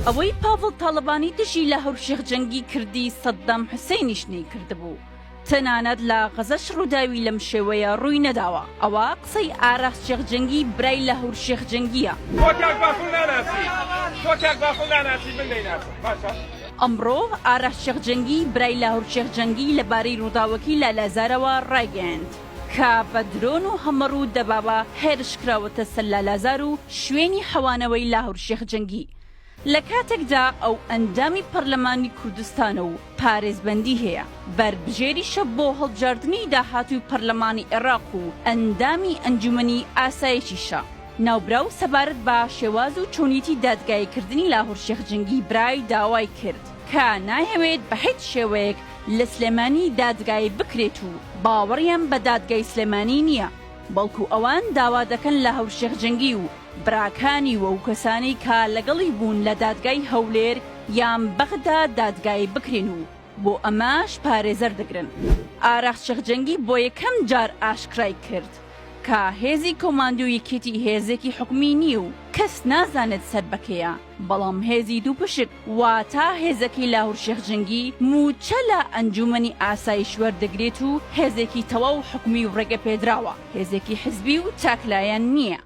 ئەوەی پاڤڵ تاڵەبانی دژی لاهور شێخ جەنگی کردی سەدام حوسەینیش نەیکردبوو. تەنانەت لە غەزەش ڕووداوی لەم شێوەیە ڕووی نەداوە. ئەوە قسەی ئاراس شێخ جەنگی برای لاهور شێخ جەنگییە. تۆ کاک بافڵ ناناسی تۆ کاک بافڵ ناناسی من دەیناسم باشە. ئەمڕۆ ئاراس شێخ جەنگی برای لاهور شێخ جەنگی لەبارەی ڕووداوەکەی لالەزارەوە ڕایگەیاند کە بە درۆن و هەمەڕ و دەبابە هێرش کراوەتە سەر لالەزار و شوێنی حەوانەوەی لاهور شێخ جەنگی لە کاتێکدا ئەو ئەندامی پەرلەمانی کوردستانە و پارێزبەندی هەیە، بەربژێریشە بۆ هەڵبژاردنی داهاتووی پەرلەمانی عێراق و ئەندامی ئەنجومەنی ئاسایشیشە. ناوبراو سەبارەت بە شێواز و چۆنیەتی دادگاییکردنی لاهور شێخ جەنگی برای داوای کرد کە نایەوێت بە هیچ شێوەیەک لە سلێمانی دادگایی بکرێت و باوەڕیان بە دادگای سلێمانی نییە، بەڵکو ئەوان داوا دەکەن لاهور شێخ جەنگی و براکانی و ئەو کەسانەی کە لەگەڵی بوون لە دادگای هەولێر یان بەغدا دادگایی بکرێن و بۆ ئەمەش پارێزەر دەگرن. ئاراس شێخ جەنگی بۆ یەکەم جار ئاشکرای کرد کە هێزی کۆماندۆ یەکێتی هێزێکی حکومی نییە و کەس نازانێت سەر بە کێیە، بەڵام هێزی دووپشک واتە هێزەکەی لاهور شێخ جەنگی مووچە لە ئەنجوومەنی ئاسایش وەردەگرێت و هێزێکی تەواو حکومی و ڕێگەپێدراوە، هێزێکی حزبی و تاکلایەن نییە.